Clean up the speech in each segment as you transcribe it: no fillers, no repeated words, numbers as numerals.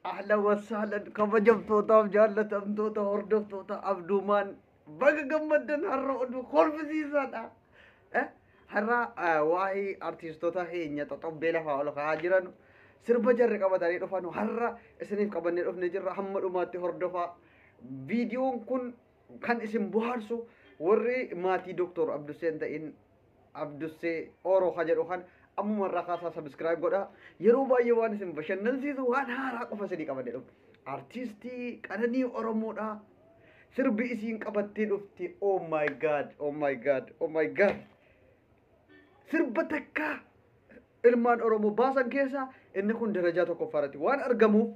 Ahlan wasahlan kabajamtootaaf jaallatamtoota hordoftoota Abduumaan baga gammaddan har'a oduu kolfisiisaadha. Har'a waa'ee artiistota keenya xoxobbee lafaa ol ka'aa jiran sirba jarri qabatanii dhufan har'a isiniif qabannee dhufne jirra hamma dhumaatti hordofaa. Viidiyoon kun kan isin bohaarsu warri maatii Dooktor Abduseen ta'in Abdussee Ooroo ka jedhu kan ammuma irraa kaasaa subscribe godhaa. Yeroo baay'ee waan isin bashannansiisu waan haaraa qofa isinii qabannee dhufne. Artiistii Qananii Oromoodha. Sirbi isiin qabattee dhufte oh my god, oh my god, oh my god. Sirba takkaa ilmaan Oromoo baasan keessaa inni kun darajaa tokkoffaa irratti waan argamuuf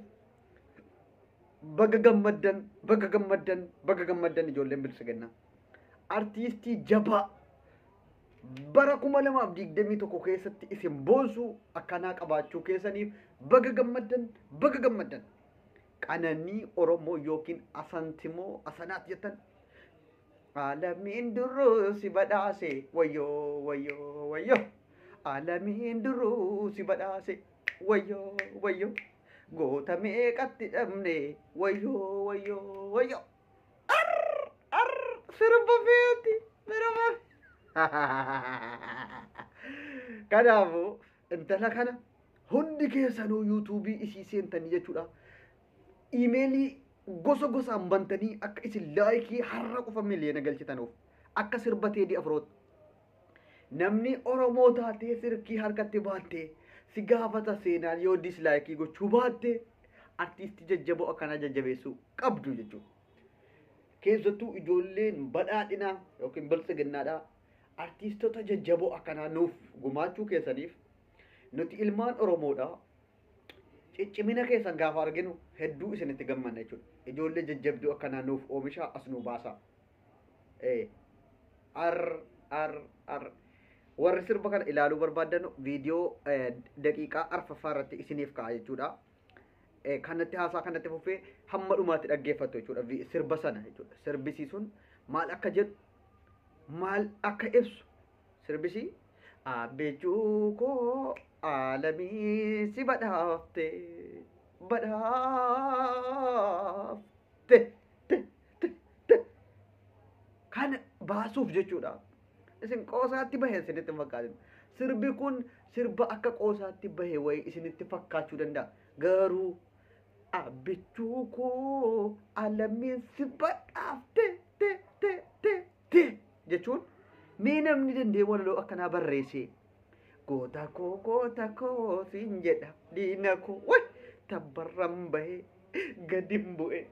baga gammaddan, baga gammaddan, baga gammaddan ijoolleen biltsiginnaa. Artiistii jabaa bara 2021 keessatti isin boonsuu akkanaa qabaachuu keessaniif baga gammaddan, baga gammaddan. Qananii Oromoo yookiin Asantimoo Asanaat jettan. Alamiin duruu si badhaase wayyoo wayyoo wayyoo. Alamiin duruu si badhaase wayyoo wayyoo. Goota meeqatti dhabne wayyoo wayyoo wayyoo. Arr arr sirba feeti sirba. Kanaafuu intala kana hundi keessanuu yuutuubii isii seentanii jechuudha. Iimeelii gosa gosaan bantanii akka isin laayikii har'a qofa miliyoona galchitanuuf akka sirba Teedii Afrootti. Namni Oromoo taatee sirkii harkatti baattee si gaafata seenaan yoo dislaayikii gochuu baatte artiistii jajjaboo akkanaa jajjabeessuu qabdu jechuudha. Keessattuu ijoolleen badhaadhinaa yookiin biltsiginnaadhaa artiistota jajjaboo akkanaa nuuf gumaachuu keessaniif nuti ilmaan Oromoodhaa ciccimina keessan gaafa arginu hedduu isinitti gammanna jechuudha. Ijoollee jajjabduu akkanaa nuuf oomishaa as nu baasaa. R R R warri sirba kana ilaaluu barbaaddan viidiyoo daqiiqaa arfaffaa irratti isiniif ka'a jechuudha. Kanatti haasaa kanatti fufee hamma dhumaatti dhaggeeffattu jechuudha. Sirba sana jechuudha. Sirbisii sun maal akka jedhu maal akka ibsu sirbisii abbichuu koo alamii si badhaafte badhaafte te te te kana baasuuf jechuudha. Isin qoosaatti bahe isinitti hin fakkaatin. Sirbi kun sirba akka qoosaatti bahe wayii isinitti fakkaachuu danda'a. Garuu abbichuu koo alamiin si badhaafte te te te te jechuun mee namni danda'e walaloo akkanaa barreessee goota koo goota koo siin jedha diina koo way tabbarran bahee gadin bu'e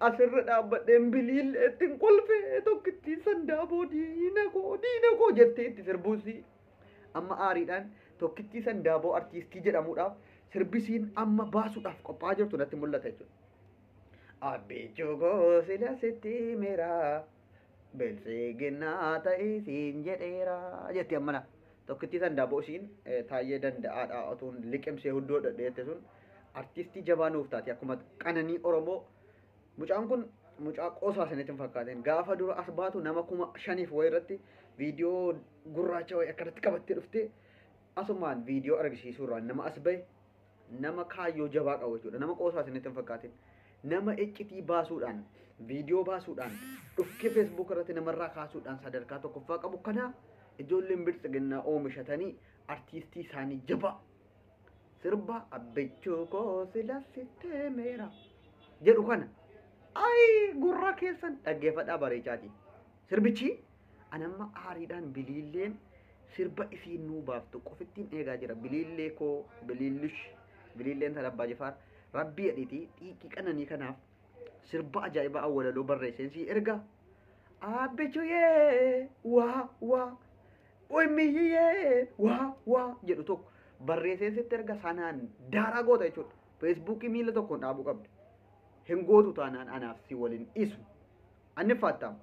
asirra dhaabbadheen biliillee ittiin kolfee tokkittii sandaaboo diina koo jettee itti sirbuusi amma aariidhaan tokkittii sandaaboo artiistii jedhamuudhaaf sirbisiin amma baasuudhaaf qophaa'aa jirtu natti mul'ata jechuudha. Abbichuu koo sila sitti meera biltsiginnaa ta'ee siin jedheera jetti ammana. Tokkittii sandaaboo isiin Taayyee Danda'aadha otuun liqimsee hudduu dhadheette sun artiistii jabaa nuuf taate akkuma Qananii Oromoo. Mucaan kun mucaa qoosaa isinitti hin fakkaatin. Gaafa dura as baatu nama 5000 wayii irratti viidiyoo gurraacha wayii akkanatti qabattee dhuftee asumaan viidiyoo argisiisuu irraa nama as bahe nama kaayyoo jabaa qabu jechuudha. Nama qoosaa isinitti hin fakkaatin. Nama iccitii baasuudhaan viidiyoo baasuudhaan dhukkee feesbuuk irratti namarraa kaasuudhaan sadarkaa tokkoffaa qabu kana ijoolleen biltsiginnaa oomishatanii artiistii isaanii jabaa sirba abbichuu koo sila sittee meera jedhu kana ayi gurra keessan dhaggeeffadhaa bareechaati. Sirbichi anamma aariidhaan biliilleen sirba isiin nuu baaftu qofittiin eegaa jira. Biliillee koo biliillish biliilleen tan Abbaa Jifaar rabbii jedhiitii xiiqii qananii kanaaf sirba ajaa'ibaa awwalaloo barreesseen sii erga. Abbichuyyee waa waa ummiyyee waa waa jedhu tokko barreesseen sitti erga sanaan daaraa goota jechuudha. Feesbuukii miila tokkoon dhaabuu qabda. Hin gootu taanaan anaaf si waliin dhiisu. Anni faattamu.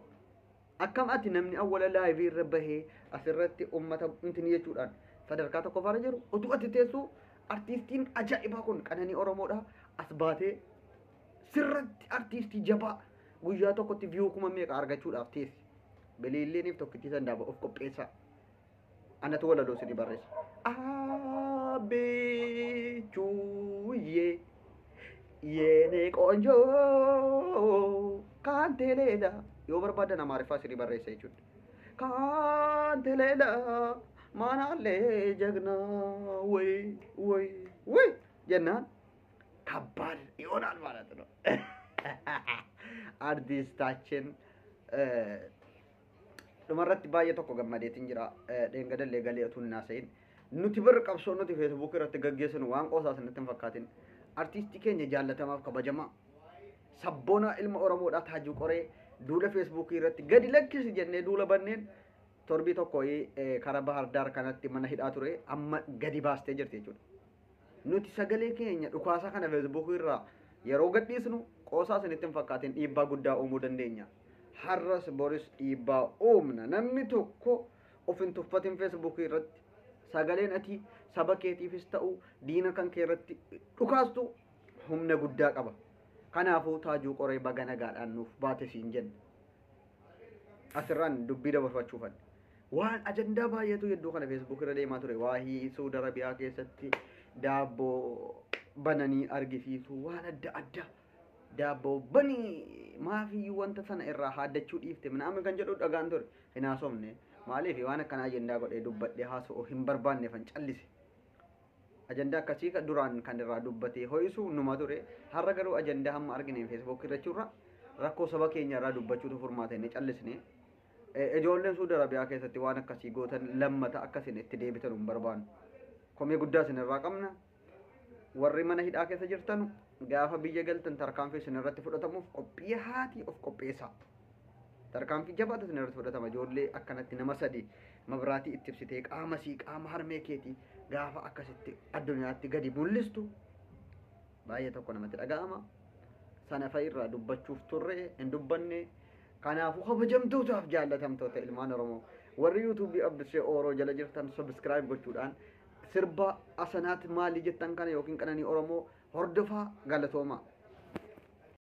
Akkam ati namni awwala laayivii irra bahee asirratti uummata intini jechuudhaan sadarkaa tokkoffaarra jiru utuu ati teessu artiistiin ajaa'ibaa kun Qananii Oromoodha as baatee sirratti artiistii jabaa guyyaa tokkotti viyuu kuma meeqa argachuudhaaf teessi. Biliilleeniif tokkittii sandaaba of qopheessaa. Anatu walaloo isinii barreessa. Abbichuuyyee የኔ ቆንጆ ካንተ ሌላ yoo barbaadan Amaariffaa isinii barreessa jechuudha. ካንተ ሌላ ማን አለ ጀግና ወይ ወይ ወይ jennaan ከባድ ይሆናል ማለት ነው። አርቲስታችን dhumarratti baay'ee tokko gammadeetiin jira. Dheengadallee galee utuu hin haasa'in. Nuti bir qabsoo nuti Facebook irratti gaggeessinu waan qoosaa isinitti hin fakkaatin. Artiistii keenya jaallatamaaf kabajamaa sabboonaa ilma Oromoodhaa Taajuu Qoree duula Facebook irratti gadi lakkisi jennee duula banneen torbii tokko karaa Bahar Daar kanatti mana hidhaa ture amma gadi baastee jirti jechuudha. Nuti sagalee keenya dhukaasa kana Facebook irraa yeroo gadhiisnu qoosaa isinitti hin fakkaatin dhiibbaa guddaa uumuu dandeenya. Har'as boris dhiibbaa uumna. Namni tokko of hin tuffatin Facebook irratti sagaleen ati saba keetiifis ta'u diina kan kee irratti dhukaastu humna guddaa qaba. Kanaafuu Taajuu Qoree baga nagaadhaan nuuf baate siin jenna. Asirraan dubbii dabarfachuufan. Waan ajandaa baay'eetu hedduu kana Facebook irra deemaa ture. Waahii Suudi Arabiyaa keessatti daabboo bananii argisiisu waan adda addaa. Daabboo banii maafiyyuu wanta sana irraa haaddachuu dhiifte minaamin kan jedhu dhagaan ture. Hin haasofne. Maaliif waan akkana ajandaa godhee dubbadhee haasa'u hin barbaanneefan callise. Ajandaa akkasii duraan kan irraa dubbatee ho'isu numa ture. Har'a garuu ajandaa hamma argine Facebook irra jechuurra rakkoo saba keenya irraa dubbachuutu furmaata inni callisne. Ijoolleen Suudi Arabiyaa keessatti waan akkasii gootan lammata akkasin itti deebitan hin barbaannu. Komee guddaa isin irraa qabna. Warri mana hidhaa keessa jirtan gaafa biyya galtan tarkaanfii isin irratti fudhatamuuf qophii haatii of qopheessaa. Tarkaanfii jabaatu isin irratti fudhatama. Ijoollee akkanatti nama sadi mabraatii itti ibsitee qaama sii qaama harmee keetii gaafa akkasitti addunyaatti gadi mul'istu baay'ee tokko namatti dhaga'ama. Sana fa'i irraa dubbachuuf turre hin dubbanne. Kanaafuu kabajamtootaaf jaallatamtoota ilmaan Oromoo warri yuutuubii Abdusee Ooroo jala jirtan subscribe gochuudhaan sirba Asanaat maalii jettan kana yookiin Qananii Oromoo hordofaa galatooma.